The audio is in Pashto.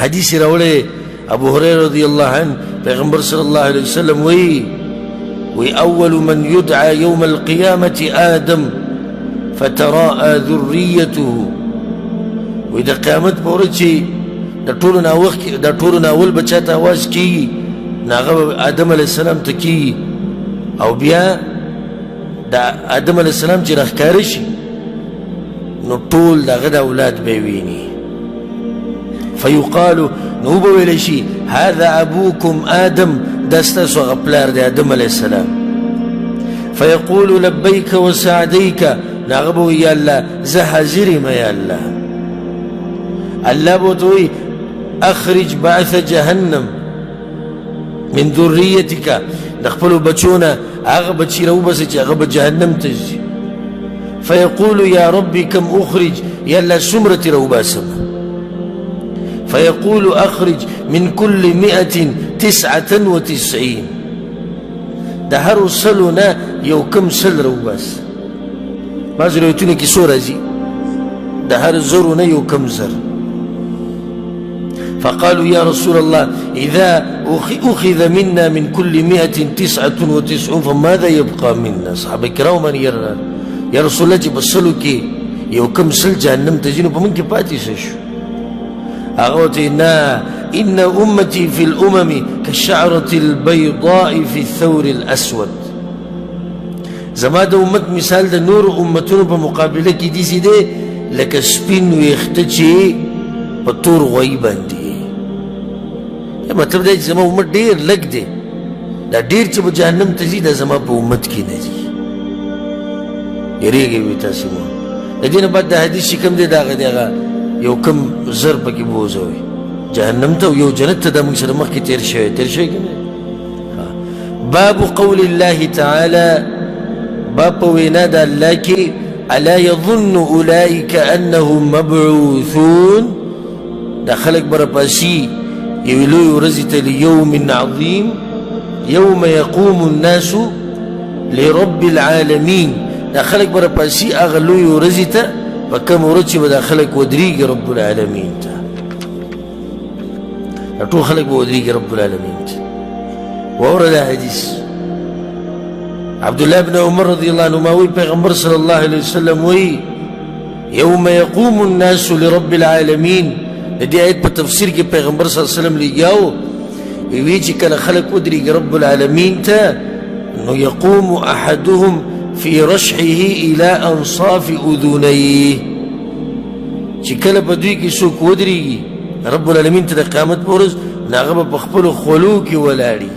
حدیث راوړی ابو هريره رضی الله عنه پیغمبر صلی الله علیه وسلم وی وی اول من يدعى يوم القيامة آدم فتراءى ذريته. وی د قیامت په ورځ چې د ټولو نه وخت د ټولو نه اول به چاته اواز کیږي، نو هغه آدم علیه السلام ته کیږي، او بیا د آدم علیه السلام چې راښکاره شي نو ټول د هغه د اولاد به یې ویني. فیقال، نو وبه ویلی شي هذا ابوکم آدم، دا ستاسو هغه پلار دی آدم علیه السلام. فیقول لبیک وسعدیک، نو هغه به وایي یا الله زه حاضر یم یا الله. الله به ورته وایي اخرج بعث جهنم من ذریتک، د خپلو بچو نه هغه بچي راوباسه چې هغه به جهنم ته ځي. فیقول یا ربي کم اخرج، یا الله څومره ترې راوباسم؟ فیقول اخرج من كل 199، د هرو سلو نه یو کم 100 راوباسه. بعضې روایتونو کې څو راځي؟ د هر زرو نه یو کم 1000. فقالوا يا رسول الله إذا أخذ منا من كل 199 فماذا يبقى منا؟ صحابة کرام من يرى يا رسول الله چې په سلو کې یو کم 100 جهنم ته ځي نو په موږ کې پاتې څه شو؟ هغه ورته نه، إن أمتي في الأمم كالشعرة البيضاء في الثور الأسود. زما د امت مثال د نورو امتونو په مقابله کې داسې دی لکه سپین ویښته چې په تور غویي باندې. مطلب دا چې زما امت ډېر لږ دی، دا ډېر چې به جهنم ته ځي دا زما په امت کې نه ځي. یېرېږئ وي تاسې مو. د دې نه بعد دا حدیث چې کوم دی دا هغه دی، هغه یو کم 1000 پکې بوځوي جهنم ته او یو جنت ته. دا موږ سره مخکې تېر شوی، تېر شوی که نه؟ باب قول الله تعالی، باب په وینا د الله کې الا یظن اولئک انهم مبعوثون. دا خلک به راپاڅي یوې لویې ورځې ته، لیوم عظیم یوم یقوم الناس لرب العالمین. دا خلک به راپاڅي هغه لویې ورځې ته په کومه ورځ چې به دا خلک ودرېږي رب العالمین ته. دا ټول خلک به ودرېږي رب العالمین ته. واوره دا حدیث عبد الله بن عمر رضی الله عنهما وی پیغمبر صلی الله علیه وسلم وی یوم یقوم الناس لرب العالمین. د دې آیت په تفسیر کې پیغمبر صلی الله علیه وسلم لګیاو وی چې کله خلک ودرېږي رب العالمین ته نو یقوم احدهم فی رشحه الى انصاف اذنیه. چې کله په دوی کې څوک ودرېږي رب العالمین ته د قیامت په ورځ، نو هغه به په خپلو خولو کې ولاړي.